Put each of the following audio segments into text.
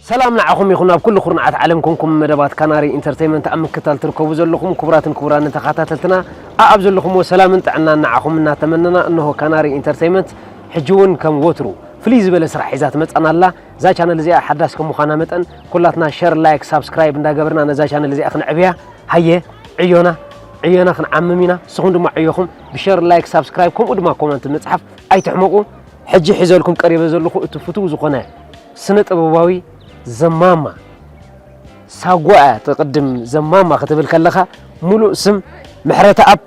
ሰላም ንዓኹም ይኹን፣ ኣብ ኩሉ ኩርናዓት ዓለም ኮንኩም መደባት ካናሪ ኢንተርቴይመንት ኣብ ምክታል ትርከቡ ዘለኹም ክቡራትን ክቡራንን ተኸታተልትና፣ ኣኣብ ዘለኹምዎ ሰላምን ጥዕናን ንዓኹም እናተመነና፣ እንሆ ካናሪ ኢንተርቴይመንት ሕጂ እውን ከም ወትሩ ፍልይ ዝበለ ስራሕ ሒዛ ትመጻና ኣላ። እዛ ቻነል እዚኣ ሓዳስ ከም ምዃና መጠን፣ ኩላትና ሸር፣ ላይክ፣ ሳብስክራይብ እንዳገበርና ነዛ ቻነል እዚኣ ክንዕብያ፣ ሃየ፣ ዕዮና፣ ዕዮና ክንዓምም ኢና። ንስኹም ድማ ዕዮኹም ብሸር፣ ላይክ፣ ሳብስክራይብ፣ ከምኡ ድማ ኮመንት ምጽሓፍ ኣይትሕመቑ። ሕጂ ሒዘልኩም ቀሪበ ዘለኹ እቲ ፍቱው ዝኾነ ስነ ጥበባዊ ዘማማ ሳጓ እያ ትቕድም። ዘማማ ክትብል ከለኻ፣ ሙሉእ ስም ምሕረተኣብ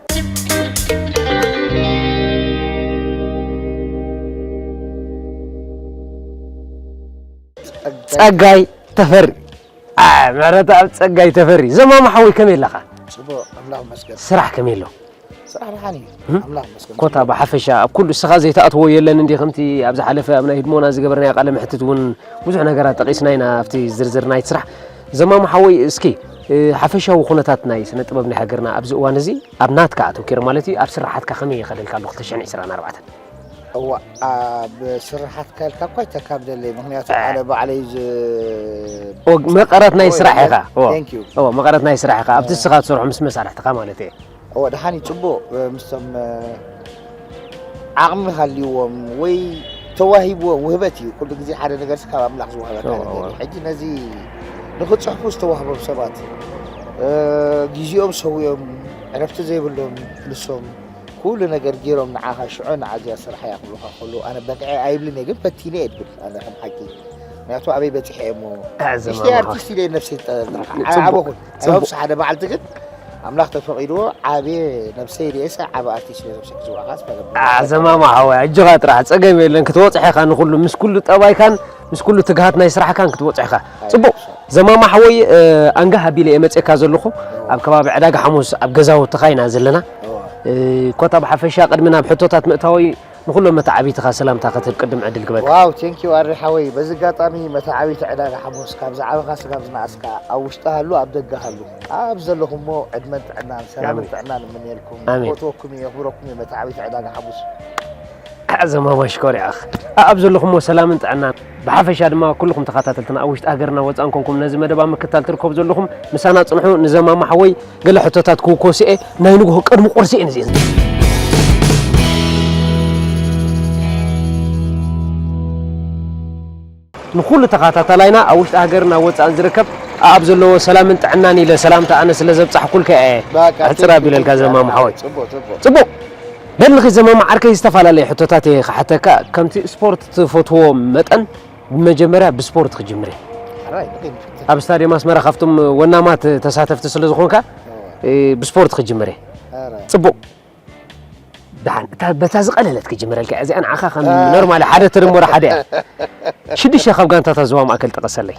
ጸጋይ ተፈሪ። አ፣ ምሕረተኣብ ጸጋይ ተፈሪ። ዘማማ ሓወይ፣ ከመይ ኣለኻ? ጽቡቕ፣ ኣምላኽ ይመስገን። ስራሕ ከመይ ኣሎ? ስራሕ ደሓን እዩ። እም? ኣምላኽ ይመስገን። ኮታ ብሓፈሻ ኣብ ኩሉ እስኻ ዘይትኣትዎ የለን እንዲ፣ ከምቲ ኣብ ዝሓለፈ ኣብ ናይ ህድሞና ዝገበርናዮ ቃለ መሕትት እውን ብዙሕ ነገራት ጠቒስና ኢና ኣብቲ ዝርዝር ናይቲ ስራሕ። ዘማማ ሓወይ፣ እስኪ፣ እ፣ ሓፈሻዊ ኩነታት ናይ ስነ ጥበብ ናይ ሃገርና ኣብዚ እዋን እዚ ኣብ ናትካ ኣተኲረ ማለት እዩ፣ ኣብ ስራሓትካ ከመይ ይኸደልካ ኣሎ ክልተ ሽሕን ዕስራን ኣርባዕተን? እዋ፣ ኣብ ስራሓትካ ኢልካ እኳ ኣይተካብደለይ፣ ምኽንያቱ እ። ኣነ ባዕለይ ዝ-፣ ኦ፣ መቐረት ናይ ኦ፣ ስራሕ ኦ፣ ኢኻ። ኦ። Thank you። ኦ፣ መቐረት ናይ ስራሕ ኢኻ። ኣብቲ እ። ንስኻ ትሰርሖ ምስ መሳርሕትኻ ማለት እየ። እወ፣ ደሓን እዩ፣ ጽቡቕ። ምስቶም፣ እ፣ ዓቕሚ ሃልይዎም ወይ ተዋሂብዎም፣ ውህበት እዩ። ኩሉ ግዜ ሓደ ነገርሲ ካብ ኣምላኽ ዝወሃበካ እወ፣ ነገር እዩ። እወ። ሕጂ ነዚ ንኽጽሕፉ ዝተዋህቦም ሰባት፣ እ፣ ግዜኦም ሰዊኦም፣ ዕረፍቲ ዘይብሎም ንሶም፣ ኩሉ ነገር ገይሮም ንዓኻ፣ ሽዑ ንዓዚኣ ስራሕ እያ ክብሉኻ ከለዉ፣ ኣነ በቂዐ ኣይብልን እየ፣ ግን ፈቲነ እየ ድብል፣ ኣነ ከም ሓቂ። ምኽንያቱ ኣበይ በጺሐ እየ እሞ፣ ኣዘማማኻ። እሽተይ ኣርቲስት ኢለ ነብሰይ ዝጠርጥራ። ጽቡቕ፣ ዓበኹን። ጽቡቕ። ኣይሆፕስ ሓደ በዓልቲ ግን ኣምላኽ ተፈቒድዎ ዓብየ ነብሰይ ርእሰ ዓቢ ኣርቲስት ኢለ ነብሰይ ክጽውዓኻ ዝፈለጥ። ኣዘማማ ሓወይ፣ ኣጆኻ ጥራሕ፣ ጸገም የለን፣ ክትበጽሕ ኢኻ ንኹሉ፣ ምስ ኩሉ ጠባይካን ምስ ኩሉ ትግሃት ናይ ስራሕካን ክትበጽሕ ኢኻ። ኣይ፣ ጽቡቕ። እሺ። ዘማማ ሓወይ፣ እ፣ ኣንጋህ ኣቢለ እየ መጺኤካ ዘለኹ። እዎ። ኣብ ከባቢ ዕዳጋ ሓሙስ ኣብ ገዛውትኻ ኢና ዘለና። እዎ። እ፣ ኮታ ብሓፈሻ ቅድሚ ናብ ሕቶታት ምእታወይ ንኹሎም መተዓቢትኻ ሰላምታ ክትህብ ቅድም ዕድል ክበካ። ዋው፣ ቴንክ ዩ ኣሪ ሓወይ። በዚ ኣጋጣሚ መተዓቢቲ ዕዳጋ ሓሙስ ካብ ዝዓበኻ ስጋብ ዝነኣስካ ኣብ ውሽጢ ሃሉ ኣብ ደገ ሃሉ ኣብ ዘለኹሞ ዕድመን ጥዕናን ሰላምን ኣሜን። ጥዕናን እምነየልኩም። ኣሜን። ይፈትወኩም እየ፣ የኽብረኩም እየ መተዓቢቲ ዕዳጋ ሓሙስ። ኣዘማማ ሽኮር ይኣኽ። ኣብ ዘለኹሞ ሰላምን ጥዕናን፣ ብሓፈሻ ድማ ኩልኹም ተኸታተልትና ኣብ ውሽጢ ሃገርና ወጻእን ኮንኩም ነዚ መደብ ኣብ ምክታል ትርከቡ ዘለኹም፣ ምሳና ጽንሑ። ንዘማማ ሓወይ ገለ ሕቶታት ክውኮስ እየ፣ ናይ ንግሆ ቅድሚ ቁርሲ እየን እዚአን። ንኹሉ ተኸታታላይና ኣብ ውሽጢ ሃገርን ኣብ ወጻእን ዝርከብ ኣብ ዘለዎ ሰላምን ጥዕናን ኢለ ሰላምታ ኣነ ስለ ዘብጻሕኩልካ እየ። በቃ፣ ኣሕጽር ቴንክ ዩ፣ ኣቢለልካ ቴንክ ዩ። ዘማማ ሓወይ። ጽቡቕ፣ ጽቡቕ። ጽቡቕ። በል ንኺድ ዘማማ ዓርከይ፣ ዝተፈላለየ ሕቶታት እየ ክሓተካ። ከምቲ ስፖርት ትፈትዎ መጠን፣ ብመጀመርያ ብስፖርት ክጅምር እየ። ሕራይ፣ ንኺድ ንፍትን። ኣብ ስታድየም ኣስመራ ካብቶም ወናማት ተሳተፍቲ ስለ ዝኾንካ፣ እወ። እ፣ ብስፖርት ክጅምር እየ። ሕራይ። ጽቡቕ። ደሓን፣ እታ በታ ዝቐለለት ክጅምረልካ እያ። እዚኣ ንዓኻ ከም አ። ኖርማል ሓደ ተደመሮ ሓደ እያ። ሽዱሽተ ካብ ጋንታታት ዞባ ማእከል ጥቐሰለይ።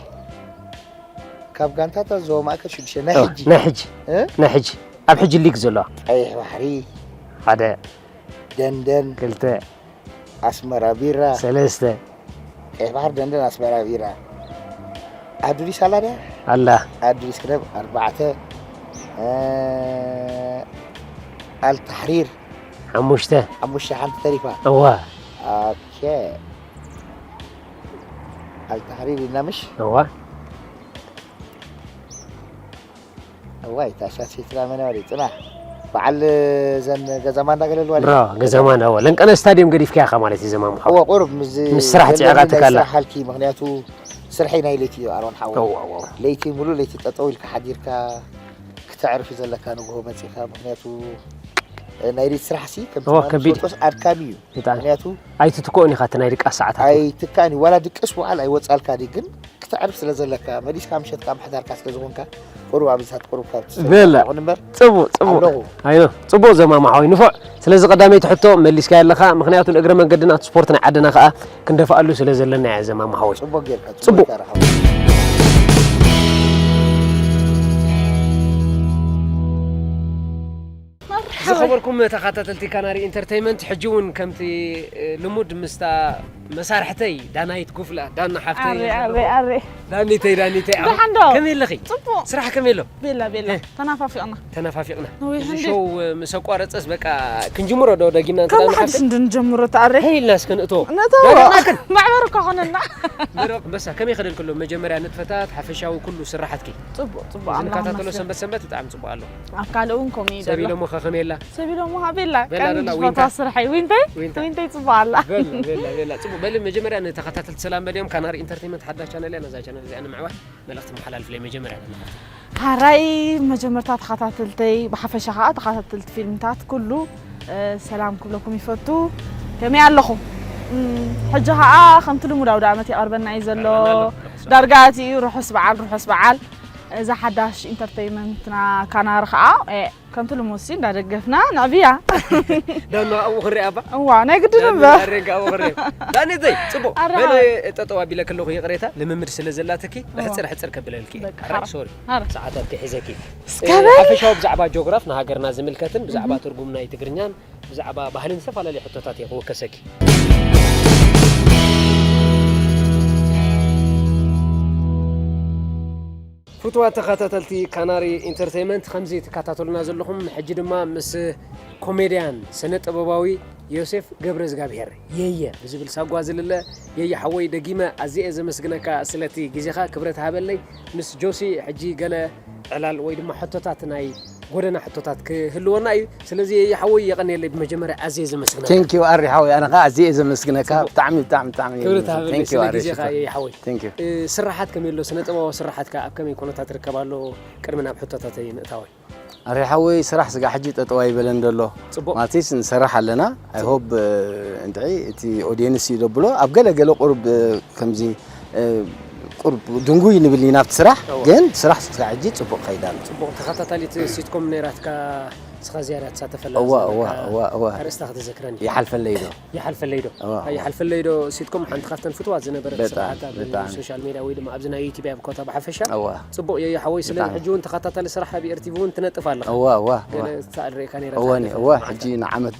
ካብ ጋንታታት ዞባ ማእከል ሽዱሽተ ናይ እወ፣ ሕጂ። ናይ ሕጂ። እ? ናይ ሕጂ። ኣብ ሕጂ ሊግ ዘለዋ። ቀይሕ ባሕሪ። ሓደ። ደንደን። ክልተ። ኣስመራ ቢራ። ሰለስተ። ቀይሕ ባሕሪ፣ ደንደን፣ ኣስመራ ቢራ። ኣዱሊስ ኣላ ድያ? ኣላ። ኣዱሊስ ክለብ ኣርባዕተ። እ፣ ኣልታሕሪር። ሓሙሽተ። ሓሙሽተ፣ ሓንቲ ተሪፋ። እዋ። ኦኬ። ኣልታሕሪር ኢልና ምሽ? እዋ። እዋይ፣ ታሻ ሴትራ መናሪ ጽናሕ። በዓል ዘን ገዛ ማንዳ ገለልዋ ድዩ? ብራዎ፣ ገዛ ማንዳ፣ እዋ። ለንቀነ ስታድየም ገዲፍካ ኢኻ ማለት እዩ፣ ዘማሙ ሓወይ። እዋ፣ ቁሩብ ምስ ምስ ስራሕ ዘለኒ ጽዕቓ ናይ ትካላ። ስራሕ ሃልኪ፣ ምኽንያቱ ስርሐይ ናይ ለይቲ እዩ፣ ኣሮን ሓወይ። እዋ፣ እዋ። ለይቲ፣ ሙሉእ ለይቲ ጠጠው ኢልካ ሓዲርካ ተዕርፊ ዘለካ ንግሆ መጺኻ፣ ምኽንያቱ፣ እ፣ ናይ ሌሊት ስራሕሲ ከምቲ እዎ፣ ማንም ከቢድ እዩ። ዝፈልጦስ ኣድካሚ እዩ። ብጣዕሚ። ምኽንያቱ ኣይትትክኦን ኢኻ እቲ ናይ ድቃስ ሰዓታት። ኣይትካእን እዩ። ዋላ ድቅስ ውዓል ኣይወጻልካ ድዩ፣ ግን ክተዕርፍ ስለ ዘለካ፣ መሊስካ ምሸትካ ምሕዳርካ ስለ ዝኾንካ፣ ቁሩብ ኣብዚታት ቁሩብ ካብ ትሰምዕ በላ። ይኹን እምበር፣ ጽቡቕ፣ ጽቡቕ። ኣለኹ። ኣይኖ፣ ጽቡቕ ዘማማ ሓወይ፣ ንፉዕ። ስለዚ ቀዳመይቲ ሕቶ መሊስካያ ኣለኻ፣ ምኽንያቱ ንእግረ መንገድና እቲ ስፖርት ናይ ዓድና ከኣ ክንደፍኣሉ ስለ ዘለና እያ ዘማማ ሓወይ። ጽቡቕ ጌርካ፣ ጽቡቕ። ጽቡቕ ጌርካ ሓወይ። መርሓባ። ዝኸበርኩም ተኸታተልቲ ካናሪ ኢንተርተይመንት፣ ሕጂ እውን ከምቲ፣ እ፣ ልሙድ ምስታ መሳርሕተይ ዳናይት ጉፍላ፣ ዳና ሓፍተይ ኣሬ፣ ኣለኹ። ኣሬ፣ ኣሬ። ዳኒተይ፣ ዳኒተይ፣ ኣሁ-፣ ደሓን ዶ? ከመይ ኣለኺ? ጽቡቕ። ስራሕ ከመይ ኣሎ? ቤላ፣ ቤላ። እ። ተናፋፊቕና። ተናፋፊቕና። ነዊሕ እዚ እንዴ? ሾው፣ እ፣ ምስ ኣቋረጸስ በቃ ክንጅምሮ ዶ ደጊምና እንተ ከም ደኣ ሓድሽ ንሓፍተይ? እንድንጀምሮ ተኣሬ። ሄይ ኢልና እስከ ንእቶ። ንእቶ። ደገምናክን። ማዕበር እኮ ኾነና። መደብ ኣንበሳ፣ ከመይ ይኸደልክሎ? መጀመርያ ንጥፈታት፣ ሓፈሻዊ ኩሉ ስራሓትኪ። ጽቡቕ፣ ጽቡቕ፣ እዚ ኣላህ ንካታተሎ ይመስገን። ሰንበት ሰንበት ብጣዕሚ ጽቡቕ ኣሎ። ኣብ ካልእ እውን ከምኡ እዩ ሰብ ዘሎ። ኢሎሞ ከ ከመይ ኣላ? ሰብ ኢሎሞ ሃ ቤላ፣ ቤላ ቀንዲ ደላ፣ ዝፈትዋ ዊንታ? ስራሐይ። ዊንተይ? ዊንታ? ዊንተይ ጽቡቕ ኣላ። ቤላ፣ ቤላ፣ ቤላ። ጽቡቕ። በሊ መጀመርያ ንተኸታተልቲ ሰላም በልዮም፣ ካናሪ ኢንተርቴይመንት ሓዳሽ ቻነል እያ፣ ነዛ ቻነል እዚኣ ንምዕባይ መልእኽቲ መሓላልፍለይ መጀመርያ። ሓራይ መጀመርታ ተኸታተልተይ፣ ብሓፈሻ ኸኣ ተኸታተልቲ ፊልምታት ኩሉ፣ እ፣ ሰላም ክብለኩም ይፈቱ። ከመይ ኣለኹም? እም፣ ሕጂ ኸኣ ከምቲ ልሙድ ኣውደ ዓመት ይቐርበና እዩ ዘሎ። ይቐርበና ኣሎ። ዳርጋ ኣትዩ ርሑስ በዓል፣ ርሑስ በዓል። እዛ ሓዳሽ ኢንተርቴይመንትና ካናሪ ኸኣ፣ እ፣ ከምቲ ልሙድ ሲ እንዳደገፍና ነዕብያ። ዳና ኣብኡ ክሪኣ እባ። እዋ፣ ናይ ግድን ዳና እምበር። ኣሬጋ ኣብኡ ክሪኣ። ዳኒተይ፣ ጽቡቕ። ኣረ መን ሓወይ። ጠጠው ኣቢለ ከለኹ ይቕሬታ፣ ልምምድ ስለ ዘላትኪ፣ እዋ። ሕጽር ሕጽር ከብለልኪ። በቃ፣ ኣረ፣ ሓራ። ሶሪ። ሓራ። ሰዓታት ክሒዘኪ። እስከ እ፣ በል። ሓፈሻዊ ብዛዕባ ጆግራፍ ንሃገርና ዝምልከትን ብዛዕባ እህ። ትርጉም ናይ ትግርኛን ብዛዕባ ባህልን ዝተፈላለዩ ሕቶታት እየ ክወከሰኪ። ፍቱዋት ተኸታተልቲ ካናሪ ኢንተርቴይመንት፣ ከምዚ ትከታተሉና ዘለኹም፣ ሕጂ ድማ ምስ ኮሜድያን ስነ ጥበባዊ ዮሴፍ ገብረ እግዚኣብሔር፣ የየ ብዝብል ሳጓ ዝልለ፣ የየ ሓወይ፣ ደጊመ ኣዝየ እየ ዘመስግነካ ስለቲ ግዜኻ፣ ክብረት ሃበለይ። ምስ ጆሲ ሕጂ ገለ ዕላል ወይ ድማ ሕቶታት፣ ናይ ጎደና ሕቶታት ክህልወና እዩ። ስለዚ የየ ሓወይ፣ የቐንየለይ፣ ብመጀመርያ ኣዝየ ዘመስግነካ። Thank you ኣሪ ሓወይ፣ ኣነ ኸኣ ኣዝየ እየ ዘመስግነካ። ጽቡቕ። ብጣዕሚ፣ ብጣዕሚ፣ ብጣዕሚ ክብረት ሃበለይ፣ thank you ስለ ኣሪ ግዜኻ ሽኮር። የየ ሓወይ። Thank you። እ፣ ስርሓት ከመይ ኣሎ? ስነ ጥበባዊ ስርሓትካ ኣብ ከመይ ኩነታት ይርከብ ኣሎ? ቅድሚ ናብ ሕቶታተይ ምእታወይ። ኣሪ ሓወይ፣ ስራሕ ስጋዕ ሕጂ ጠጠው ኣይበለን ዘሎ። ጽቡቕ። ማለትስ ንሰርሕ ኣለና። I hope፣ እ፣ እንድዒ እቲ ኦድየንስ እዩ ዘብሎ። ኣብ ገለ ገለ ቁሩብ፣ እ፣ ከምዚ፣ እ፣ ቁሩብ ድንጉይ ንብል ኢና ኣብቲ ስራሕ፣ እዋ። ግን ስራሕ ስጋዕ ሕጂ ጽቡቕ ከይዳ ኣሎ። ጽቡቕ። ተኸታታሊት ሲትኮም ነይራትካ፣ ንስኻ ዝያዳ ትሳተፈላ እዋ፣ ዝነበርካ እዋ፣ እዋ፣ እዋ። ኣርእስታ ክትዘክረኒ። ይሓልፈለይ ዶ? ይሓልፈለይ ዶ? እዋ፣ እዋ። ይሓልፈለይ ዶ ሲትኮም ሓንቲ ካብተን ፍትዋት ዝነበረት በጣም፣ ስርሓት ኣብ በጣም። ሶሻል ሜድያ ወይ ድማ ኣብዚ ናይ ዩቲብ ኣብ ኮታ ብሓፈሻ? እዋ። ጽቡቕ የየ ሓወይ፣ ስለዚ ብጣዕሚ። ሕጂ እውን ተኸታታሊ ስራሕ ኣብ ኤር ቲ ቪ እውን ትነጥፍ ኣለኻ። እዋ፣ እዋ፣ ገለ እዋ። ትሰኣል ርኢካ ነይራ እዋ፣ ትሓልፍ እዋ፣ መዓልታት። ሕጂ ንዓመት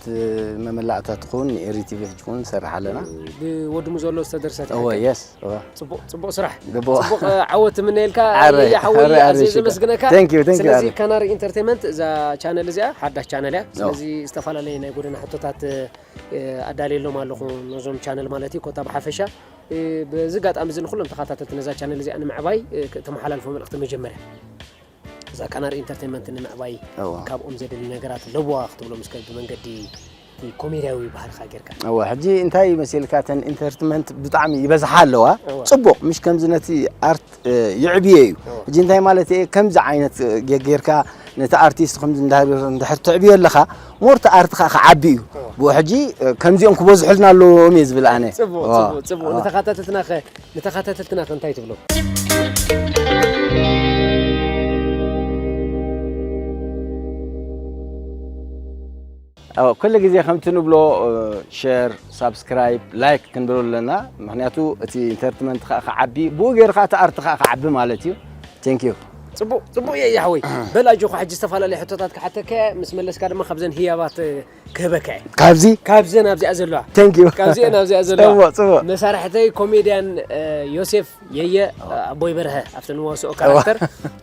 መመላእታ ትኸውን ንኤሪ ቲ ቪ ሕጂ እውን ንሰርሕ ኣለና። ብወዲ ሙዞሎ ዝተደርሰት እዋ፣ ሓቂ። የስ፣ እዋ። ጽቡቕ፣ ጽቡቕ ስራሕ። ጽቡቕ። ጽቡቕ፣ እ፣ ዓወት እምነየልካ። ኣረ፣ የየ ሓወይ፣ ኣረ፣ ኣረ፣ ኣዝየ ሽኮር። ዘመስግነካ። Thank you፣ thank you፣ ስለዚ ኣረ። ካናሪ ኢንተርቴይመንት እዛ ቻነል እዚኣ ሓዳሽ ቻነል እያ። ኦ። ስለዚ ዝተፈላለየ ናይ ጎደና ሕቶታት፣ እ፣ እ፣ ኣዳልየሎም ኣለኹ ነዞም ቻነል ማለት እዩ፣ ኮታ ብሓፈሻ። እ፣ በዚ ኣጋጣሚ እዚ ንኹሎም ተኸታተልቲ ነዛ ቻነል እዚኣ ንምዕባይ፣ እ፣ ክ-፣ ተመሓላልፎ መልእኽቲ መጀመርያ። እዛ ካናሪ ኢንተርቴይመንት ንምዕባይ እዋ። ካብኦም ዘድሊ ነገራት ለዋ ክትብሎም እስከ ብመንገዲ እቲ ኮሜድያዊ ባህልኻ ጌርካ። እዋ፣ ሕጂ እንታይ መሲልካ፣ እተን ኢንተርቴይመንት ብጣዕሚ ይበዝሓ ኣለዋ። እዋ። ጽቡቕ፣ ምሽ ከምዚ ነቲ ኣርት፣ እ፣ ይዕብዮ እዩ። እዋ። ሕጂ እንታይ ማለት እየ፣ ከምዚ ዓይነት፣ እ፣ ጌ-፣ ጌርካ ነቲ ኣርቲስት ከምዚ እንዳ-፣ እንድሕር ትዕብዮ ኣለኻ፣ ሞር እቲ ኣርት ኸኣ ክዓቢ እዩ። እዋ። ብኡ ሕጂ፣ እ፣ ከምዚኦም ክበዝሑልና ኣለዎም እየ ዝብል ኣነ። ጽቡቕ፣ እዋ። ጽቡቕ፣ ጽቡቕ። እዋ። ንተኸታተልትና ኸ ንተኸታተልትና ከ እንታይ ትብሎም? ኣዎ፣ ኩሉ ግዜ ከምቲ ንብሎ፣ እ፣ ሸር፣ ሳብስክራይብ፣ ላይክ ክንብሎ ኣለና። ምኽንያቱ እቲ ኢንተርቴይመንት ከኣ ክዓቢ፣ ብኡ ገይሩ ከኣ እቲ ኣርት ከኣ ክዓቢ ማለት እዩ። Thank you። ጽቡቕ፣ ጽቡቕ እየ ይሓወይ። በል ኣጆኻ፣ ሕጂ ዝተፈላለየ ሕቶታት ክሓተካ እየ፣ ምስ መለስካ ድማ ካብዘን ህያባት፣ እ፣ ክህበካ እየ። ካብዚ? ካብዘን ኣብዚኣ ዘለዋ። Thank you። ካብዚአን ኣብዚኣ ዘለዋ። ጽቡቕ፣ ጽቡቕ። መሳርሕተይ ኮሜድያን፣ እ፣ ዮሴፍ የየ፣ ኣቦይ በርሀ፣ ኣብቲ ንዋስኦ እዋ። ካራክተር።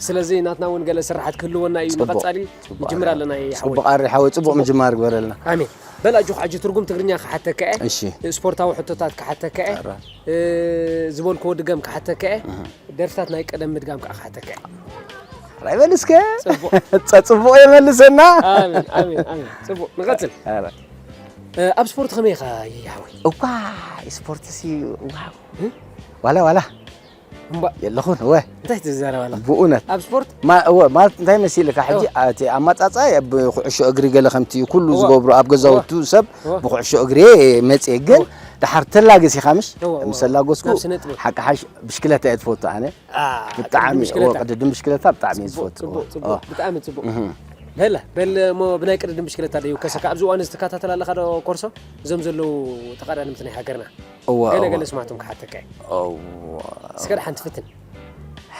ስለዚ ናትና እውን ገለ ስራሓት ክህልወና እዩ። ጽቡቕ፣ ንቐጻሊ ጽቡቕ። ንጅምር ኣለና፣ ይሓወይ። ጽቡቕ ኣሪ ሓወይ፣ ጽቡቕ ጽቡቕ። ምጅማር ግበረልና። ኣሜን። በል ኣጆኻ፣ ሕጂ ትርጉም ትግርኛ ክሓተካ እየ። እሺ። ስፖርታዊ ሕቶታት ክሓተካ እየ። ኣራ። እ፣ ዝበልክዎ ድገም ክሓተካ እየ። እህ። ደርፍታት ናይ ቀደም ምድጋም ከዓ ክሓተካ እየ። ራይ በል እስከ። ጽቡቕ። ጸ-፣ ጽቡቕ የመልሰና። ኣሜን፣ ኣሜን፣ ኣሜን። ጽቡቕ። ንቐጽል። ኣራ። እ፣ ኣብ ስፖርት ከመይ ኢኻ ይሓወይ? እኳ ስፖርትሲ፣ ዋው። እ? ዋላ፣ ዋላ። እምባ የለኹን ወ እንታይ ትዛረብ ኣለኻ? ብእውነት ኣብ ስፖርት ማ- እወ፣ ማለት እንታይ መሲልካ ሕጂ እቲ ኣማፃፃ ብኩዕሾ እግሪ ገለ ከምቲ ኩሉ እወ። ዝገብሩ ኣብ ገዛውቱ ሰብ እወ። ብኩዕሾ እግሪ መፅየ ግን ድሓር ተላገሲኻ ምሽ እወ፣ እወ። ምስ ተላገስኩ ናብ ስነ ጥበብ። ሓቂ ሓሽ ብሽክለታ እየ ትፈቱ ኣነ አ፣ ብጣዕሚ ቅድድም ብሽክለታ። እወ፣ ቅድድም ብሽክለታ ብጣዕሚ እየ ጽቡቅ ዝፈቱ ጽቡቅ ጽቡቅ እወ። ብጣዕሚ ጽቡቅ እህ። በለ በል እሞ ብናይ ቅድድም ብሽክለታ ዶ ይውከሰካ ኣብዚ እዋን እዚ ትከታተል ኣለኻ ዶ ኮርሶ እዞም ዘለዉ ተቐዳደምቲ ናይ ሃገርና እወ ገለ እወ። ገለ ስማቶም ክሓተካ እዩ እወ። እስከ ድሓን ትፍትን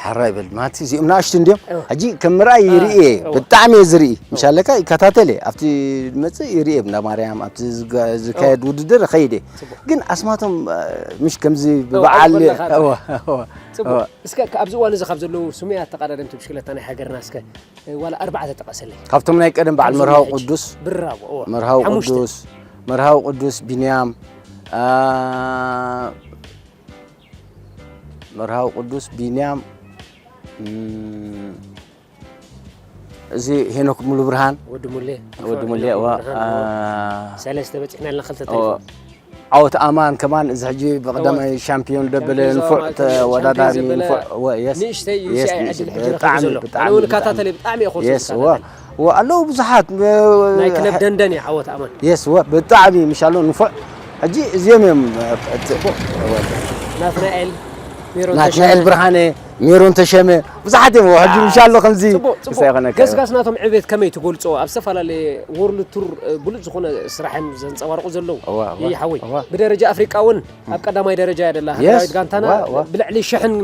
ሓራይ በል ማለት እዚኦም ንኣሽቱ እንዲዮም እወ። ሕጂ ከም ምርኣይ አ፣ ይርኢ እየ እወ። ብጣዕሚ እየ ዝርኢ ምሻለካ ይከታተል እየ ኣብቲ መፅእ ይርኢ እየ እንዳ ማርያም ኣብቲ ዝጋ- ዝካየድ ውድድር ኸይደ ጽቡቅ ግን ኣስማቶም አ፣ ምሽ ከምዚ እወ፣ ብበዓል በለኻ። እወ፣ እወ፣ ጽቡቅ እወ። እስከ ኣብዚ እዋን እዚ ካብ ዘለዉ ስሙያት ተቐዳደምቲ ብሽክለታ ናይ ሃገርና እስከ ዋላ ኣርባዕተ ጠቐሰለይ ካብቶም ናይ ቀደም በዓል ካብዞም መርሃዊ ናይ ሕጂ። ቅዱስ ብራቮ እወ መርሃዊ ሓሙሽተ። ቅዱስ መርሃዊ ቅዱስ ቢንያም አ፣ መርሃዊ ቅዱስ ቢንያም እም፣ እዚ ሄኖክ ሙሉ ብርሃን ወዲ ሙሌ ወዲ ሙሌ እዋ፣ አ፣ ሰለስተ በፂሕና ኣለና ክልተ እዋ። ተሪፎም ዓወት ኣማን ከማን እዚ ሕጂ ብቀዳማይ ሻምፒዮን ደበለ ሻምፒዮን ንፉዕ ዞባ ተወዳዳሪ ሻምፒዮን ዘበለ ንፉዕ እወ፣ የስ ንእሽተይ እዩ የስ ሲኣይ ንእሽተይ ዕድል ሕጂ ረኺቡ ብጣዕሚ ዘሎ ብጣዕሚ ኣነ እውን ብጣዕሚ እከታተለ ብጣዕሚ እየ ኮርሶ የስ እወ ዝከታተል እወ ኣለዉ ብዙሓት ናይ ክለብ ደንደን እዩ ዓወት ኣማን የስ እወ ብጣዕሚ ምሻሎ ንፉዕ ሕጂ እዚኦም እዮም እቲ ናትናኤል ሜሮን ናትናኤል ተሸመ። ብርሃነ ሜሮን ተሸመ ብዙሓት እዮም ሕጂ ምሻሎ ከምዚ ጽቡቅ ጽቡቅ ክሳይ ይኾነካ ገስጋስ ናቶም ዕቤት ከመይ ትገልጾ ኣብ ዝተፈላለየ ወርልድ ቱር እ፣ ብሉጽ ዝኾነ ስራሕ እዮም ዘንጸባርቁ ዘለዉ እዋ፣ እዋ፣ ይሓወይ እዋ። ብደረጃ ኣፍሪቃ እውን ኣብ ቀዳማይ ደረጃ እያ ደላ የስ፣ ሃገራዊት ጋንታና እዋ፣ እዋ። ብልዕሊ ሽሕን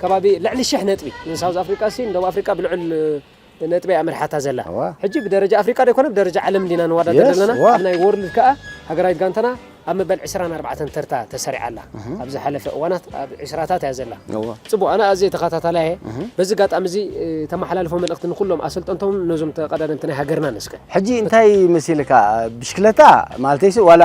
ከባቢ ልዕሊ ሽሕ ነጥቢ ንሳውዝ ኣፍሪቃ ሲ ንደቡብ ኣፍሪቃ ብልዑል እ፣ ነጥቢ እያ መሪሓታ ዘላ እዋ። ሕጂ ብደረጃ ኣፍሪቃ ዶ ይኮነ ብደረጃ ዓለም ዲና ንወዳደር የስ፣ ዘለና እዋ። ኣብ ናይ ወርልድ ከኣ ሃገራዊት ጋንታና ኣብ መበል ዕስራን ኣርባዕተን ተርታ ተሰሪዓ ኣላ ኣብ ዝሓለፈ እዋናት ኣብ ዕስራታት እያ ዘላ እዋ። ጽቡቅ ኣነ ኣዝየ ተኸታታላይ እየ በዚ ኣጋጣሚ እዚ እ፣ ተመሓላልፎ መልእክቲ ንኩሎም ኣሰልጠንቶም ነዞም ተቐዳደምቲ ናይ ሃገርና ንስከ ሕጂ እንታይ መሲልካ ብሽክለታ ማለተይሲ ዋላ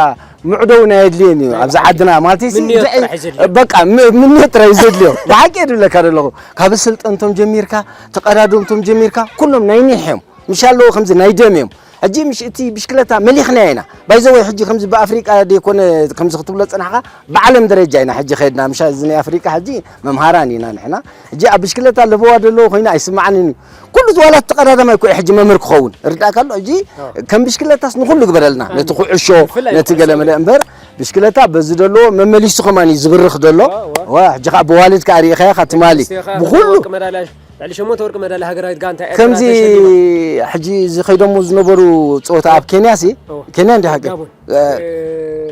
ምዕደው ናይ ኣድልየን እዩ ኣብዚ ዓድና ማለተይሲ ምንዮት እንታይ- ጥራሕ እዩ ዘድልዮ። በቃ ም- ምንዮት ጥራሕ እዩ ዘድልዮ ብሓቂ እየ ድብለካ ዘለኹ ካብ ስልጠንቶም ጀሚርካ ተቐዳደምቶም ጀሚርካ ኩሎም ናይ ኒሕ እዮም ምሽ ኣለዎ ከምዚ ናይ ደም እዮም ሕጂ ምሽ እቲ ብሽክለታ መሊኽና ኢና ባይዘወይ ሕጂ ከምዚ ብኣፍሪቃ ደይኮነ ከምዚ ክትብሎ ፅናሕካ ብዓለም ደረጃ ኢና ሕጂ ከድና ምሽ እዚ ናይ ኣፍሪቃ ሕጂ መምሃራን ኢና ንሕና ሕጂ ኣብ ብሽክለታ ለበዋ ዘለዎ ኮይና ኣይስማዓንን እዩ ኩሉ ዝዋላት ተቐዳዳማይ ኩ ሕጂ መምህር ክኸውን ርዳእካ ኣሎ ሕጂ ከም ብሽክለታስ ንኩሉ ግበረልና ነቲ ኩዕሾ ብፍላይ ነቲ ኩዕሾ ገለመለ እምበር ብሽክለታ በዚ ደሎ መመሊሱ ከማን እዩ ዝብርኽ ደሎ ዋ ሕጂ ከዓ ብዋልድ ከዓ ሪኢኻዮ ትማሊ ብኩሉ ልዕሊ ሸሞንተ ወርቂ መዳልያ ሃገራዊት ጋንታ ኤርትራ ከምዚ ተሸሊማ። ሕጂ እዚ ከይዶሞ ዝነበሩ ፀወታ ኣብ ኬንያ ሲ እወ። ኬንያ እንዲ ሃገር ጋቦን እ፣ እ፣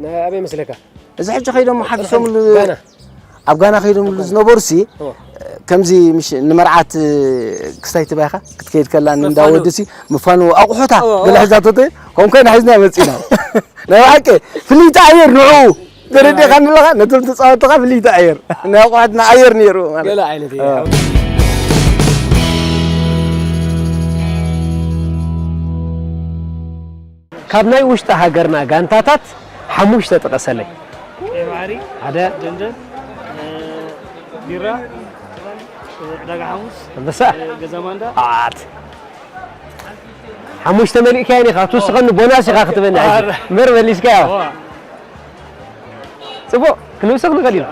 ናይ ኣበይ መስለካ እዚ ሕጂ ከይዶሞ ሓፊሶምሉ ጋና ኣብ ጋና ከይዶምሉ ዝነበሩ ሲ እወ። ከምዚ ምሽ ንመርዓት ክስታይ ትባይካ ክትከይድ ከላ መፋነዊ። እንዳወዲ ሲ ምፋኑ ኣቑሑታ እወ፣ ገለ እወ። ሕዛቶ ተ ከምኮይና ሒዝና መፂና ናይ ብሓቂ ፍልይቲ ኣየር ንዑ ተረዲኻ ንለኻ ነቶም ተፃወትኻ ፍልይቲ ኣየር ናይ ኣቑሑትና ኣየር ነይሩ ማለት ገለ ዓይነት እዩ እወ። ካብ ናይ ውሽጢ ሃገርና ጋንታታት ሓሙሽተ ጥቀሰለይ ቀይ ባሕሪ፣ ሓደ ደንደን፣ እ፣ ቢራ፣ እ፣ ዕዳጋ ሓሙስ፣ ኣንበሳ እ፣ ገዛ ማንዳ። ኣት ሓሙሽተ መሊእካየን ኢኻ ትውስኸኒ ቦናስ ኢኻ ክትበኒ ሕጂ ኣረ። እምበር መሊስካዮ ዋ፣ ፅቡቅ ክንውስኽ ንኽእል ኢና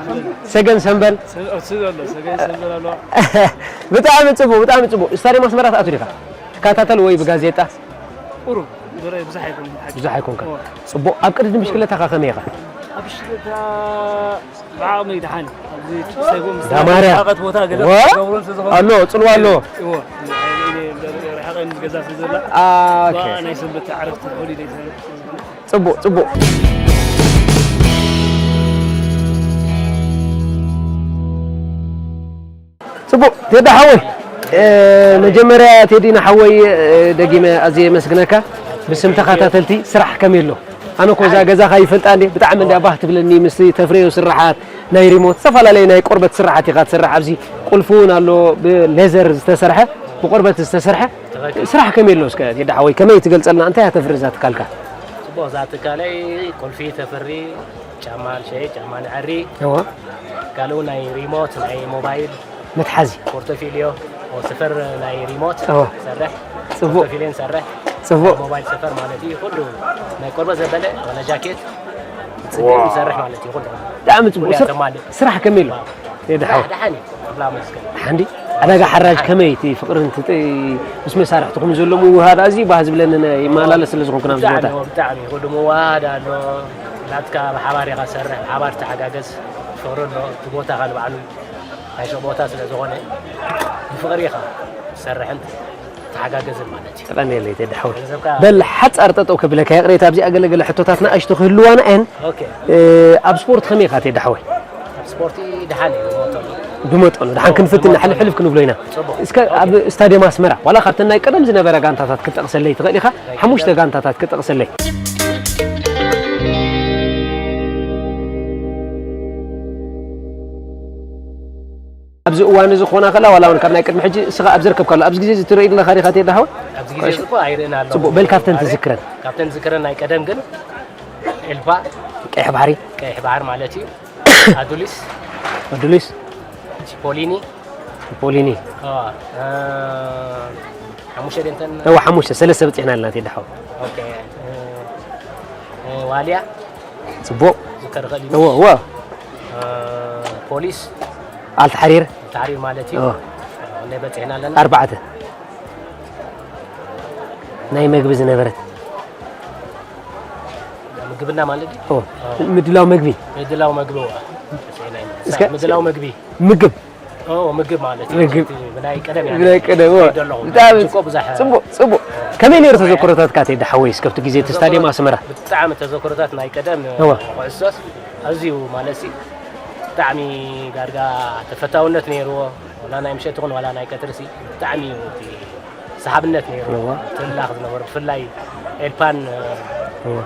ሰገን ሰንበል ሰ-፣ እሱ ዘሎ፣ ሰገን ሰንበል ኣለዋ። ብጣዕሚ ፅቡቅ ብጣዕሚ ፅቡቅ ስታዲየም ኣስመራ ትኣቱ ዲኻ ትከታተል ወይ ብጋዜጣ ቁሩብ፣ ዞረ ብዙሕ ኣይኮነን ሓቂ። ብዙሕ ኣይኮንካ ዋ። ፅቡቅ ኣብ ቅድድም ብሽክለታ ከ ከመይ ኢኻ ኣብ ብሽክለታ ብዓቕመይ ደሓን። ኣብዚ ሳይቦ ምስ ዳማርያ። ርሕቐት ቦታ ገለ ዋ። ክገብሮን ስለ ዝኾነ። ኣሎ ፅልዋ ኣሎ እዎ፣ ርሕቐን ገዛ ስለ ዘላ። ኦኬ ብኣ ናይ ሰንበት ዓረፍቲ ሆሊደይ ስለ ዝኾነ። ፅቡቅ ፅቡቅ ፅቡቅ ቴዳ ሓወይ እ፣ መጀመርያ ቴዲ ንሓወይ እ፣ ደጊመ ኣዝየ የመስግነካ ብስም ተኸታተልቲ ስራሕ ከመይ ኣሎ ኣነ እኮ እዛ ገዛኻ ይፈልጣ እንዴ ብጣዕሚ እንዳ ባህ ትብለኒ ምስ ተፍረዮ ስራሓት ናይ ሪሞት ዝተፈላለዩ ናይ ቆርበት ስራሓት ኢኻ ትሰርሕ ኣብዚ ቁልፊ እውን ኣሎ ብሌዘር ዝተሰርሐ ብቆርበት ዝተሰርሐ ስራሕ ከመይ ኣሎ እስከ ቴዲ ሓወይ ከመይ ትገልፀልና እንታይ እያ ተፍሪ እዛ ትካልካ ጽቡቕ እዛ ትካለይ ቁልፊ ተፍሪ ጫማ ንሸይጥ ጫማ ንዐሪ እዋ ካልኡ ናይ ሪሞት ናይ ሞባይል መትሓዚ ፖርቶፊልዮ ወስፈር ናይ ሪሞት እዋ ሰርሕ ጽቡቕ። ፖርቶፊልዮ ንሰርሕ ጽቡቕ ሞባይል ሰፈር ማለት እዩ ኩሉ ናይ ቆርበት ዘበለ ዋላ ጃኬት ጽገም ይሰርሕ ማለት እዩ። ኩሉ ብጣዕሚ ጽቡቅ። ኩሉ ስር- ያተማልእ። ስራሕ ከመይ ኣሎ? የድሓው ደሓን እዩ። ኣምላኽ ይመስገን። ሓንዲ ዕዳጋ ሓራጅ ከመይ እቲ ፍቅሪ እንትጥ ምስ መሳርሕትኹም ዘሎ ምውሃድ ኣዝዩ ባህ ዝብለኒ ይመላለስ ስለ ዝኾንኩ ናብዚ ቦታ። ብጣዕሚ ብጣዕሚ ኩሉ ምውሃድ ኣሎ። ናትካ ብሓባር ኢኻ ትሰርሕ፣ ብሓባር ትተሓጋገዝ። ፍቅሪ ኣሎ። እቲ ቦታ ኸኣ ንባዕሉ ናይ ሸቕ ቦታ ስለ ዝኾነ ብፍቅሪ ኢኻ ትሰርሕን ትተሓጋገዝን ማለት እዩ። ቀጠን የለይ ቴዲ ሓወይ። ገንዘብካ በል ሓጻር ጠጠው ከብለካ ይቕሬታ ኣብዚኣ ገለገለ ሕቶታት ንኣሽቱ ክህልዋና እየን። ኦኬ። ኣብ ስፖርት ከመይ ኢኻ ቴዲ ሓወይ? ኣብ ስፖርቲ ደሓን እዩ ዝመጠሉ። ብመጠኑ ደሓን ክንፍትን ሕልፍ ሕልፍ ክንብሎ ኢና። እስከ ኣብ ስታድየም ኣስመራ ዋላ ካብተን ናይ ቀደም ዝነበረ ጋንታታት ክጠቕሰለይ ትኽእል ኢኻ? ሓሙሽተ ጋንታታት ክጠቕሰለይ። ኣብዚ እዋን እዚ ክኾና ከላ ዋላ እውን ካብ ናይ ቅድሚ ሕጂ እስኻ ኣብ ዘርከብካሉ ኣብዚ ግዜ እዚ ትርኢ ኣለኻ ዲኻ ቴዲ ሓወይ? ኣብዚ ግዜ እዚ እኮ ኣይርእን ኣሎ። ጽቡቕ በል ካብተን ትዝክረን። ካብተን ዝክረን ናይ ቀደም ግን ኤልፓ፣ ቀይሕ ባሕሪ፣ ቀይሕ ባሕሪ ማለት እዩ። ኣዱሊስ፣ ኣዱሊስ፣ ቺፖሊኒ፣ ፖሊኒ። አ፣ አ፣ ሓሙሽተ ደንተን እዋ ሓሙሽተ ሰለስተ በጺሕና ኣለና ቴዲ ሓወይ። ኦኬ። እ፣ እ፣ ዋልያ ጽቡቕ። ዝከር ኸሊ እዎ እዎ። ፖሊስ ኣልተሓሪር ታሪር ማለት እዩ። እዎ። እንደ በጽሕና ኣለና ኣርባዕተ ናይ መግቢ ዝነበረት ምግብና ማለት እዩ። እዎ። ምድላው መግቢ ምድላው መግቢ እዋ። በጽሕና ኢና። እስከ- ምድላው መግቢ ምግብ ኦ ምግብ ማለት እዩ። ምግብ። ብናይ ቀደም ያለ ብናይ ቀደም እዎ። ይደለኹ። ብጣዕሚ እኮ ብዙሕ ጽቡቕ ጽቡቕ። ከመይ ነይሩ ተዘክሮታትካ ቴዲ ሓወይ እስከ ኣብቲ ግዜ እቲ ስታድየም ኣስመራ? ብጣዕሚ ተዘክሮታት ናይ ቀደም እወ። ኩዕሶስ ኣዝዩ ማለት ሲ ብጣዕሚ ዳርጋ ተፈታውነት ነይርዎ። ዋላ ናይ ምሸት ይኹን ዋላ ናይ ቀትሪ ሲ ብጣዕሚ እዩ እቲ ሰሓብነት ነይሩ። እወ። ትላኽ ዝነበሩ ብፍላይ ኤልፓን እወ።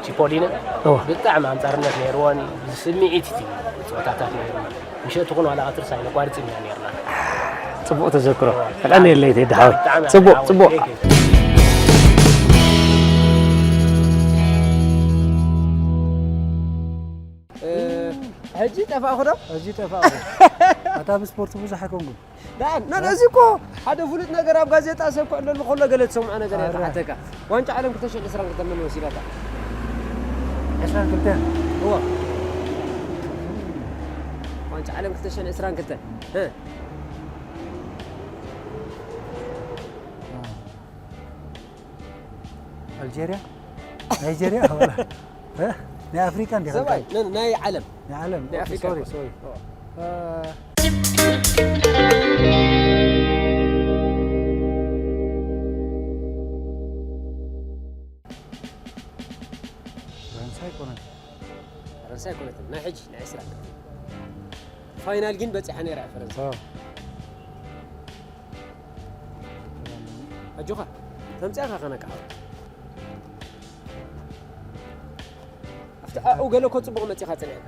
ቺፖሊንን እወ። ብጣዕሚ ኣንጻርነት ነይርዎን ብስምዒት እቲ ፀወታታት ነይሩ። ምሸት ይኹን ዋላ ቀትሪ ሳይነቋርጽ ኢና ነይርና። ጽቡቕ ተዘክሮ። ቀዳሚ የለይ ቴዲ ሓወይ። ብጣዕሚ ጽቡቕ ዓወት። ጽቡቕ። ቴንክ ዩ። ሕጂ ጠፋእኹ ዶ? ሕጂ ጠፋእኹ። ኣታ ብስፖርት ብዙሕ ኣይኮንኩን። ዳን ና እዚ እኮ ሓደ ፍሉጥ ነገር ኣብ ጋዜጣ ሰብ ክዕለሉ ከሎ ገለ ትሰምዖ ነገር እየ ዝሓተካ። ዋንጫ ዓለም ክልተ ሽሕን ዕስራን ክልተን መን ወሲዳታ? ዕስራን ክልተን እዋ ዋንጫ ዓለም ክልተ ሽሕን ዕስራን ክልተን እ ኣልጀርያ ናይጀርያ ወላ እ? ናይ ኣፍሪካ እንዲ ሰብኣይ ነ- ናይ ዓለም ናይ ዓለም ናይ ኣፍሪካ ሶሪ እኮ። ሶሪ ፈረንሳ ኣይኮነን ፈረንሳ ኣይኮነትን ናይ ሕጂ ናይ ዕስራ ፋይናል ግን በፂሓ ነይራ እያ ፈረንሳ ኦ። ኣጆኻ ተምፅኣኻ ከነቃ ኣብቲ ኣብኡ ገለ እኮ ፅቡቕ መፂኻ ፅኒዕካ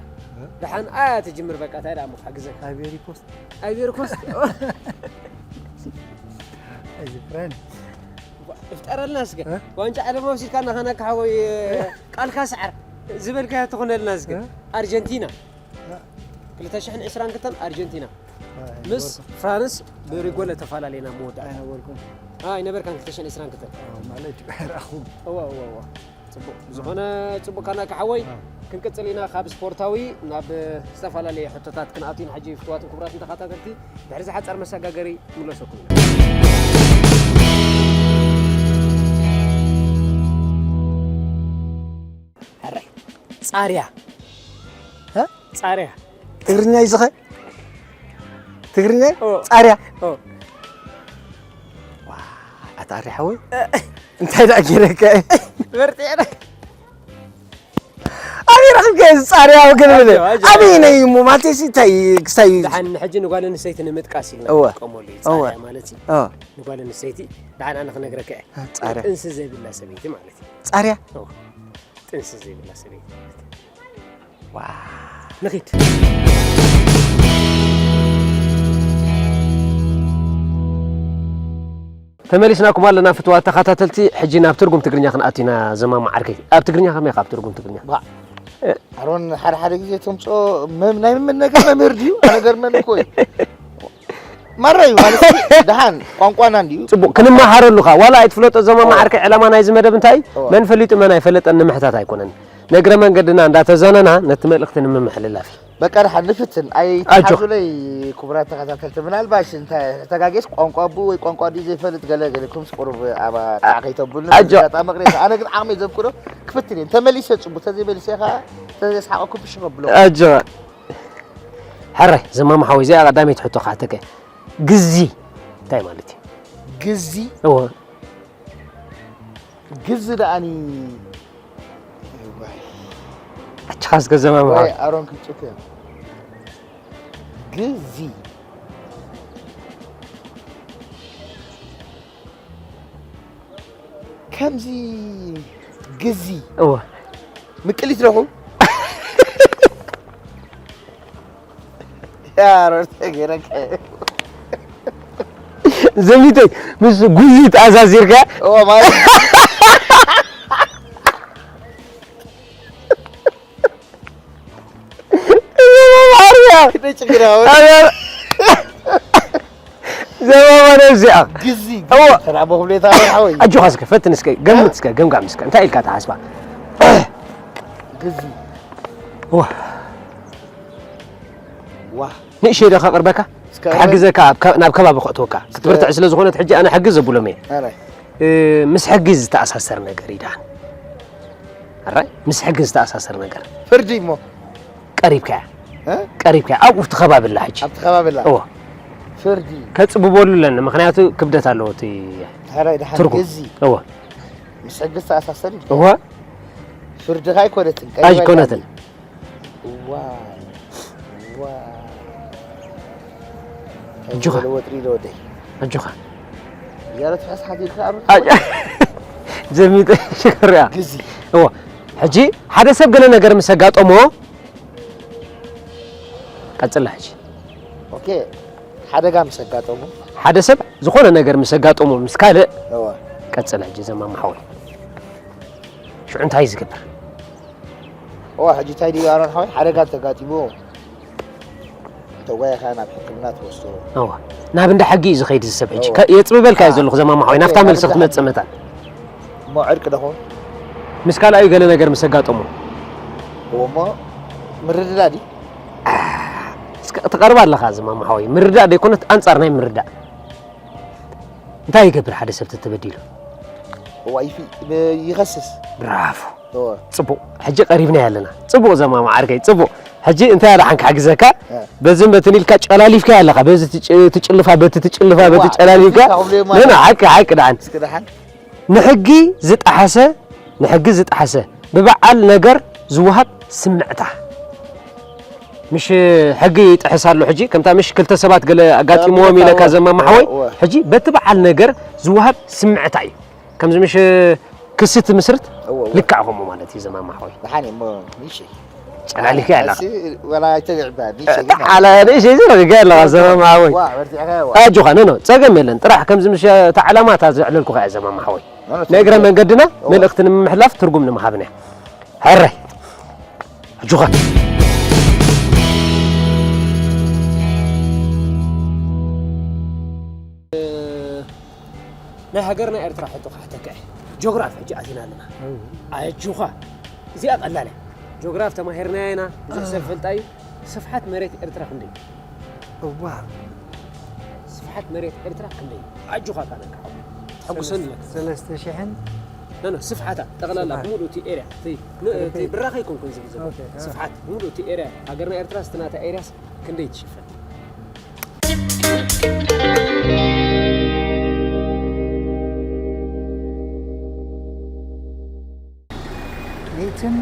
ደሓን ኣያ ትጅምር በቃ እንታይ ደኣ እሞ ክሕግዘካ ኣይቬሪ ኮስት ኣይቬሪ ኮስት እዚ ፍሬን እፍጠረልና እስከ እ? ዋንጫ ዓለም ወሲድካ እናኸነካ ሓወይ ቃልካ ሰዓር ዝበልካዮ ትኾነልና እስከ እ? ኣርጀንቲና እ? ክልተ ሽሕን ዕስራን ክልተን ኣርጀንቲና ምስ ፍራንስ ብሪጎለ ተፈላለና መወዳእታ ኣይነበርኩም ኣይነበርካን ክልተ ሽሕን ዕስራን ክልተን ማለት ረኣኹም እዋ እዋ እዋ ፅቡቅ ብዝኾነ ፅቡቅ ካና ክሓወይ ክንቅፅል ኢና ካብ ስፖርታዊ ናብ ዝተፈላለዩ ሕቶታት ክንኣቱ ኢና ሕጂ ፍትዋትን ክቡራትን ተኸታተልቲ ድሕሪ ዝሓፀር መሰጋገሪ ምለሰኩም ኢና ሕራይ ፃርያ ፃርያ ትግርኛ ይዝኸ ትግርኛ ፃርያ ኣታ ኣሪ ሓወይ እንታይ ደኣ ገይረካ በርቲዕና ኣበይ ረኺብካ እዚ ፃርያ ክንብል ኣበይ ነይ እሞ ማለት ሲ እንታይ ክስታይ ደሓን ሕጂ ንጓል ኣንስተይቲ ንምጥቃስ ኢልና እወ። ንጥቀመሉ እዩ እወ። ፃርያ ማለት እዩ ኦ ንጓል ኣንስተይቲ ደሓን ኣነ ክነግረካ እየ ፃርያ ጥንሲ ዘይብላ ሰበይቲ ማለት እዩ ፃርያ ጥንሲ ዘይብላ ሰበይቲ ማለት እዩ ንኺድ ተመሊስናኩም ኣለና ፍትዋት ተኸታተልቲ ሕጂ ናብ ትርጉም ትግርኛ ክንኣቱ ኢና ዘማማ ዓርከይ ኣብ ትግርኛ ከመይ ካብ ትርጉም ትግርኛ ኣሮን ሓደ ሓደ ግዜ ተምፅኦ መም- ናይ መመነገር መምህር ድዩ ኣነገርመን እኮ እዩ ማራ እዩ ማለት እዩ። ደሓን ቋንቋና እንዲዩ ፅቡቅ ክንመሃረሉ ካ ዋላ ኣይትፍለጦ ዘማማ ዓርከይ ዕላማ ናይዚ መደብ እንታይ እዩ እዋ። መን ፈሊጡ መን ኣይፈለጠን ንምሕታት ኣይኮነን ንእግረ መንገድና እንዳተዘነና ነቲ መልእኽቲ ንምምሕልላፍ እዩ። በቃ ደሓን ንፍትን። ኣጆኻ። ኣይትሓዙለይ ክቡራት ተኸታተልቲ። ምናልባሽ እንታይ ተጋጌስ ቋንቋ ኣቦኡ ወይ ቋንቋ ኣዲኡ ዘይፈልጥ ገለ ገለኩምስ ቁሩብ ኣብ ጣዕ ከይተብሉኒ ኣጆ። ኣጋጣሚ ቅሬታ። ኣነ ግን ዓቕመይ ዘብቅዶ ክፍትን እየ። እንተመሊሰ ጽቡቕ፣ ተዘይመሊሰ ኸዓ ተዘይስሓቐኩም ፍሽኽ ኣብሎ። ኣጆኻ። ሕራይ ዘማም ሓወይ፣ እዚኣ ቀዳመይቲ ሕቶ ክሓተካ እየ። ግዚ እንታይ ማለት እዩ? ግዚ እወ። ግዚ ደኣኒ ኣችኻስ ገዘማ ምዃን ኣሮን ክጭክ ግዚ ከምዚ ግዚ እወ ምቅሊት ረኹ ዘሚተይ ምስ ጉዚ ተኣዛዚርካ ማለት ዘማማነ እዚኣ ግዚ እዎ። ተራቦ ክብሌታ ሓወይ ኣጆኻ እስከ ፈትን እስከ ገምት እስከ ገምጋም እስከ እንታይ ኢልካ ትሓስባ ግዚ ዋ ዋ ንእሸይ ዶ ከቕርበካ እስከ ክሕግዘካ ኣብ ከ- ናብ ከባቢ ከእትወካ ክትብርትዕ ስለ ዝኾነት ሕጂ ኣነ ሕግዝ ዘብሎም እየ ኣራይ እ፣ ምስ ሕጊ ዝተኣሳሰር ነገር ይዳን ኣራይ ምስ ሕጊ ዝተኣሳሰር ነገር ፍርዲ እሞ ቀሪብካያ እ? ቀሪብካያ ኣብኡ እቲ ከባቢ ኣላ ሕጂ ኣብቲ ከባቢ ኣላ እዎ ፍርዲ ከፅብበሉ ኣለኒ ምክንያቱ ክብደት ኣለዎ እቲ ሕራይ ደሓን ትርጉም ግዚ እዎ ምስ ሕጊ ዝተኣሳሰር እዩ እዎ ፍርድኻ ኣይኮነትን ኣይኮነትን ዋ ዋ ኣጆኻ። ወጥሪ ዶ ወደይ ኣጆኻ ያለት ፈስ ሓዲርካ ኣብ ጀሚጠ ሽክርያ ግዚ እዎ ሕጂ ሓደ ሰብ ገለ ነገር ምስ ኣጋጠሞ ቀፅላ ሕጂ ኦኬ ሓደጋ ምስ ኣጋጠሙ ሓደ ሰብ ዝኾነ ነገር ምስ ኣጋጠሞ ምስ ካልእ እወ ቀፅላ ሕጂ ዘማማ ሓወይ ሽዑ እንታይ ዝገብር እወ ሕጂ እንታይ ድዩ ኣሮን ሓወይ ሓደጋ እንተጋጢሙ ተጓይኻ ናብ ሕክምና ትወስዶ እዋ ናብ እንዳ ሕጊ እዩ ዝኸይድ ዝሰብ ሕጂ ከ- የፅብበልካ እዩ ዘለኹ ዘማማ ሓወይ ናብታ መልሲ ክትመፅእ መታን እሞ ዕርቂ ደኹም ምስ ካልኣዩ ገለ ነገር ምስ ኣጋጠሞ እዎ እሞ ምርድዳእ ድዩ እስከ ትቐርብ ኣለኻ ዘማማ ሓወይ ምርዳእ ደይኮነት ኣንፃር ናይ ምርዳእ እንታይ ይገብር ሓደ ሰብ ተተበዲሉ እዋ ይፊ ይኸስስ ብራቮ እዎ ፅቡቕ ሕጂ ቀሪብና ኣለና ፅቡቕ ዘማማ ዓርከይ ፅቡቕ ሕጂ እንታይ ኣለ ሓንካ ሓግዘካ እ። በዝን በትን ኢልካ ጨላሊፍካ ኣለኻ በዚ ትጭ- ትጭልፋ በቲ ትጭልፋ በቲ ዋ፣ ጨላሊፍካ ካብ ሌማ- ነና ሓቂ ሓቂ ደሓን እስኪ ደሓን ንሕጊ ዝጠሓሰ ንሕጊ ዝጠሓሰ ብበዓል ነገር ዝወሃብ ስምዕታ ምሽ ሕጊ ይጥሕስ ኣሎ ሕጂ ከምታ ምሽ ክልተ ሰባት ገለ ኣጋጢምዎም ኢለካ ዘማማ ሓወይ እወ። ሕጂ በቲ በዓል ነገር ዝወሃብ ስምዕታ እዩ ከምዚ ምሽ ክሲ ትምስርት እወ፣ እወ። ልክዕ ከምኡ ማለት እዩ ዘማማ ሓወይ ደሓን እሞ ንእሽተይ ጨላሊካ ኣለኻ እሲ ወላ ኣይተግዕባ ንእሽተይ ግን ዓላ ንእሽተይ ዝረጋ ኣለኻ ዘማማ ሓወይ ዋ በርቲዕካ ዋ ኣጆኻ ኖ ኖ ጸገም የለን ጥራሕ ከምዚ ምሽ እታ ዕላማ እታ ዘዕለልኩኻ እያ ዘማማ ሓወይ ኖ፣ ኖ፣ ንእግረ ጸገም መንገድና እወ። መልእኽቲ ንምምሕላፍ ትርጉም ንምሃብና ሕራይ ኣጆኻ ናይ ሃገርና ኤርትራ ሕቶ ክሓተካ እየ ጆግራፍ ሕጂ ኣቲና ኣለና ኣጆኻ እዚኣ ቀላል እያ ጆግራፍ ተማሂርናያ ኢና ብዙሕ ሰብ ፈልጣ እዩ ስፍሓት መሬት ኤርትራ ክንደይ እዩ እዋ ስፍሓት መሬት ኤርትራ ክንደይ እዩ ኣጆኻ ካነካ ተሐጉሰኒ ኣለካ ሰለስተ ሽሕን ኖ ኖ ስፍሓታ ጠቕላላ ስፍሓት። ብሙሉእ እቲ ኤርያ እቲ ን- እቲ ብራኸ ኣይኮንኩን ዝብል ዘሎ ኦኬ፣ አ። ስፍሓት ብሙሉእ እቲ ኤርያ ሃገርና ኤርትራ ስቲ ናታ ኤርያስ ክንደይ ትሽፍን ሚእትን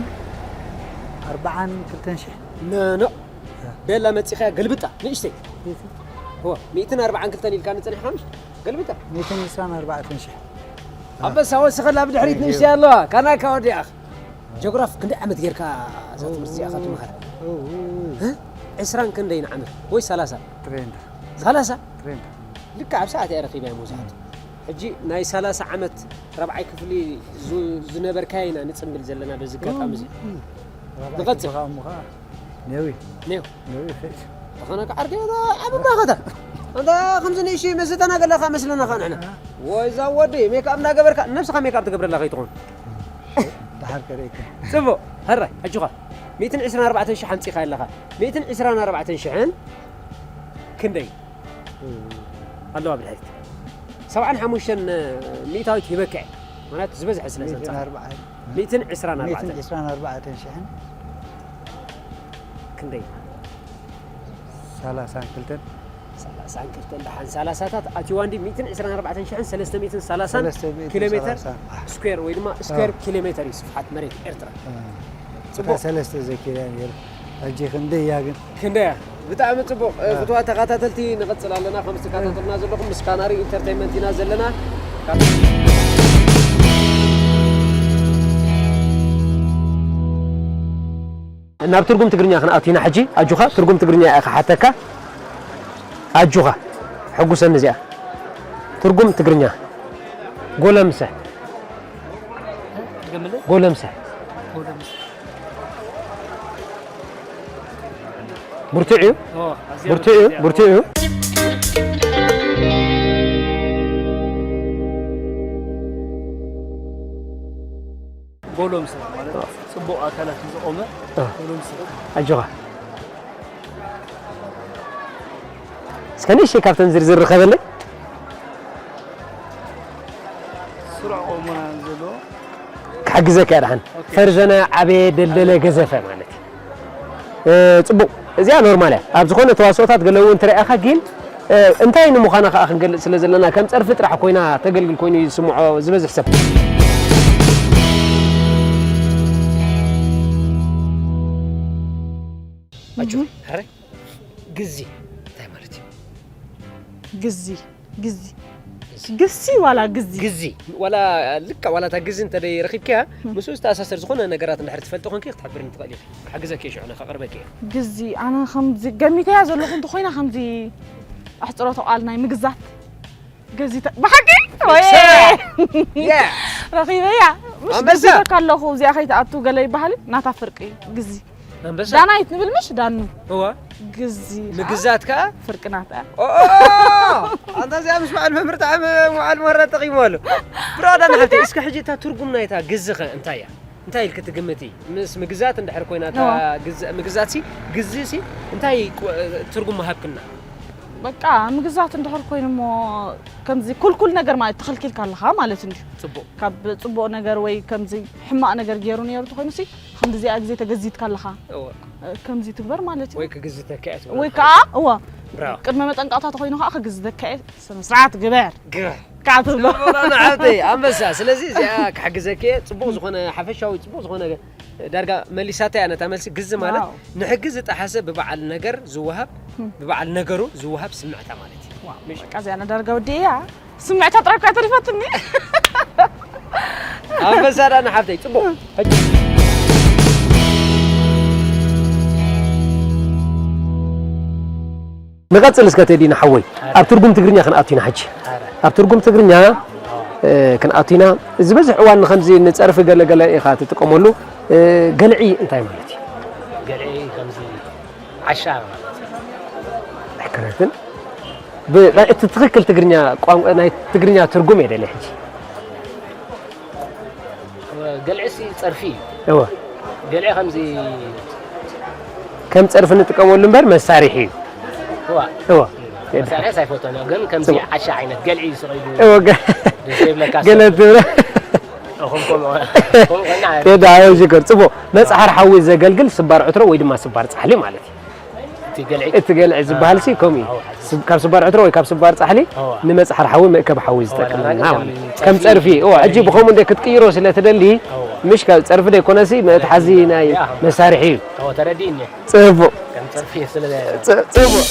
ኣርባዓን ክልተን ሽሕ ኖ ኖ ደላ መፂኻያ ገልብጣ ንእሽተይ ሚእትን እወ ሚእትን ኣርባዓን ክልተን ኢልካ ንፀኒሕካ ምሽ ገልብጣ ሚእትን ዕስራን ኣርባዕተን ሽሕ ኣንበሳ ወስኸላ ብድሕሪት ንእሽተይ ኣለዋ ካናካ ወዲኣኽ ጆግራፍ ክንደይ ዓመት ጌርካ እዛ ትምህርቲ እዚኣ ካብ ትመሃር ዕስራን ክንደይን ዓመት ወይ ሰላሳ ትሬንድ ሰላሳ ትሬንድ ልክዕ ኣብ ሰዓት እያ ረኺብያ መብዛሕቱ ሕጂ ናይ ሰላሳ ዓመት ራብዓይ ክፍሊ ዙ- ዝነበርካያ ኢና ንፅምብል ዘለና በዚ ኣጋጣሚ እዚ ንቐፅል። ሞ ከዓ ኔዊ ኔው ኔዊ ይኸይድ ዝኾነ ከዓ ዓርከይ ኣበባ ኸታ እንታ ከምዚ ንእሽተይ መስተና ገለኻ መስለና ኸ ንሕና ወይዛ ወዲ ሜክኣፕ እንዳገበርካ ነብስኻ ሜክኣፕ ትገብረላ ከይትኾን ድሓር ከርእየካ። ጽቡቕ። ሕራይ ኣጆኻ። ሚእትን ዕስራን ኣርባዕተን ሽሕ ኣምጺኻ ኣለኻ። ሚእትን ዕስራን ኣርባዕተን ሽሕን ክንደይ ኣለዋ ብድሕሪት? ሰብዓን ሓሙሽተን ሚእታዊት ሂበካ እየ። ማለት ዝበዝሐ ስለ ዘምጻኻ። ሚእትን ዕስራን ኣርባዕተን። ሚእትን ዕስራን ኣርባዕተን ሽሕን ክንደይ? ሰላሳን ክልተን። ሰላሳን ክልተን ደሓን ሰላሳታት ኣትይዋ እንዲ ሚእትን ዕስራን ኣርባዕተን ሽሕን ሰለስተ ሚእትን ሰላሳን ሰለስተ ሚእትን ኪሎ ሜተር ሰላሳን። ስኩዌር ወይ ድማ ስኩዌር ኪሎ ሜተር እዩ ስፍሓት መሬት ኤርትራ። እ። ጽቡቕ። እታ ሰለስተ ዘኪረ እያ ነይሩ። ሕጂ ክንደይ እያ ግን? ክንደይ እያ? ብጣዕሚ ጽቡቕ። እ፣ እ። ፍቱዋት ተኸታተልቲ ንቐጽል ኣለና። ከም ዝተከታተልና ዘለኹም ምስ ካናሪ ኢንተርቴይንመንት ኢና ዘለና። ናብ ትርጉም ትግርኛ ክንኣቱ ኢና ሕጂ። ኣጆኻ፣ ትርጉም ትግርኛ እየ ክሓተካ። ኣጆኻ፣ ሕጉሰኒ እዚኣ። ትርጉም ትግርኛ። ጎለምሰ። ገምለ? ጎለምሰ። ጎለምሰ። ብርቱዕ እዩ። ኦ፣ ኣዝያ ብርቱዕ እዩ፣ ብርቱዕ እዩ። ጎሎምሰ ማለት ጽቡቕ ኣካላት ዝቖመ እ። ጎሎምሰ። ኣጆኻ። እስከ ንእሽተይ ካብተን ዝርዝር ርከበለይ። ስሩዕ ቆመና ዘሎ። ክሕግዘካ እየ ደሓን። ኦኬ። ፈርዘነ፣ ዓበየ፣ ደልደለ፣ ገዘፈ ማለት እዩ። እ፣ ጽቡቕ። እዚኣ ኖርማል እያ። ኣብ ዝኾነ ተዋስኦታት ገለ እውን ትረኣኻ፣ ግን፣ እ፣ እንታይ ንምዃና ከኣ ክንገልጽ ስለ ዘለና፣ ከም ጸርፊ ጥራሕ ኮይና ተገልግል ኮይኑ እዩ ዝስምዖ ዝበዝሕ ሰብ። ኣጆ፣ ሕራይ። ግዚ እንታይ ማለት እዩ? ግዚ፣ ግዚ። ግዚ። ግሲ ዋላ ግዚ? ግዚ። ዋላ ልክዕ ዋላ እታ ግዚ እንተ ደይ ረኺብካያ፣ ም። ምስኡ ዝተኣሳሰር ዝኾነ ነገራት እንድሕር ትፈልጢ ኮንኪ ክትሕብርኒ ትኽእሊ ኢኺ። ክሕግዘኪ እየ ሽዑ፣ ከቕርበኪ እየ። ግዚ፣ ኣነ ከምዚ ገሚተያ ዘለኹ እንተኾይና ከምዚ ኣሕጽሮተ ቃል ናይ ምግዛት ገዚተ-፣ ብሓቂ? ወይ! ሰ-፣ የ! ረኺበያ። ምሽ ኣንበሳ! ገዚተካ ኣለኹ፣ እዚኣ ከይትኣቱ ገለ ይበሃል፣ ናታ ፍርቂ ግዚ። ኣንበሳ! ዳናይት ንብል ምሽ? ዳኑ። እወ። ግዚ ኸዓ ምግዛት ከኣ? ፍርቂ ናታ። ኦ፣ ኦ፣ ኦ! ኣንታ እዚኣ ምስ በዓል መምህር ጣዕመ መዓል መረ ጠቒሙ ኣሎ። ብራዳ ንሓፍተይ፣ እስከ ሕጂ እታ ትርጉም ናይታ ግዚ ኸ እንታይ እያ? እንታይ ኢልኪ ትግምቲ? ምስ ምግዛት እንድሕር ኮይና እታ እወ። ግዝ-፣ ምግዛትሲ፣ ግዚሲ እንታይ ቁ-፣ ትርጉም ምሃብክና? በቃ ምግዛት እንድሕር ኮይኑ እሞ ከምዚ ኩልኩል ነገር ማለት ተኸልኪልካ ኣለኻ ማለት እንድዩ። ጽቡቕ። ካብ ጽቡቕ ነገር ወይ ከምዚ ሕማቕ ነገር ገይሩ ነይሩ እንተኾይኑሲ፣ ከምዚ እዚኣ ግዜ ተገዚትካ ኣለኻ። እወ። ከምዚ ትግበር ማለት እዩ። ወይ ክግዝተካ እያ ትብሎ ወይ ማለት ከኣ፣ እዩ። እወ። ብራቮ። ቅድመ መጠንቀቕታ ተኾይኑ ከኣ ክግዝተካ እየ። ስነ ስርዓት ግበር። ግበር። ካብ ትብሎ። ጽቡቕ፣ ኣነ ሓብተይ፣ ኣንበሳ። ስለዚ እዚኣ ክሕግዘኪ እየ። ጽቡቕ ዝኾነ፣ ሓፈሻዊ ጽቡቕ ዝኾነ ዳርጋ መሊሳታ እያ ነታ መልሲ። ግዚ ማለት ዋው። ንሕጊ ዝጠሓሰ ብበዓል ነገር ዝወሃብ፣ እም። ብበዓል ነገሩ ዝወሃብ ስምዕታ ማለት እዩ። ዋው፣ ምሽ? በቃ እዚኣ ዳርጋ ወዲእያ። ስምዕታ ጥራይ እኳ ተሪፋትኒ። ኣንበሳ ዳና ሓብተይ፣ ጽቡቕ። ሕጂ ንቐጽል እስከ ቴዲ ንሓወይ። ኣረ። ኣብ ትርጉም ትግርኛ ክንኣቱ ኢና ሕጂ። ኣረ። ኣብ ትርጉም ትግርኛ፣ እ፣ ክንኣቱ ኢና። ዝበዝሕ እዋን ንኸምዚ ንጸርፊ ገለ ገለ ኢኻ ትጥቀመሉ። እ፣ ገልዒ እንታይ ማለት እዩ? ገልዒ ከምዚ ዓሻ ማለት እዩ። ኣይኮነትን። ብ-፣ ናይ እቲ ትኽክል ትግርኛ ቋንቋ፣ ናይ ትግርኛ ትርጉም እየ ደልየ ሕጂ። ገልዒሲ ጸርፊ እዩ። እወ። ገልዒ ከምዚ ከም ጸርፊ ንጥቀመሉ እምበር መሳርሒ እዩ። እዋ። እወ። መሳርሒ ኣይፈቶን እየ፣ ግን ከምዚ ጽቡቕ። ዓሻ ዓይነት ገልዒ ዝስቕ ኢሉ እወ፣ ገ-፣ ደስ ይብለካ ገለ ሰብ። ትብሎ። እኹም ከምኡ፣ ከምኡ ኮይና ቴዲ፣ ኣበይ ሽኮር። ጽቡቕ። መጽሓር ሓዊ ዘገልግል ስባር ዕትሮ ወይ ድማ ስባር ጻሕሊ ማለት እዩ። እቲ ገልዒ? እቲ ገልዒ ዝበሃል ሲ ከምኡ እዩ። ኣዎ፣ ሓቂ። ስብ-፣ ካብ ስባር ዕትሮ ወይ ካብ ስባር ጻሕሊ ኣዎ። ንመጽሓር ሓዊ መእከቢ ሓዊ ኣዎ፣ ዝጠቅመና ኣዎ፣ ማለት እዩ። ከም ከም ጸርፊ፣ ጸርፊ፣ እዎ፣ ሕጂ ጸርፊ። ብኸምኡ እንደ ክትቅይሮ ስለ ትደሊ፣ ኣዎ። ምሽ ካብ ጸርፊ ደይኮነሲ መትሓዚ ናይ ያ። መሳርሒ እዩ። ኣዎ፣ ተረዲእኒ። ጽቡቕ። ከም ጸርፊ ስለ ጸ-፣ ጽቡቕ።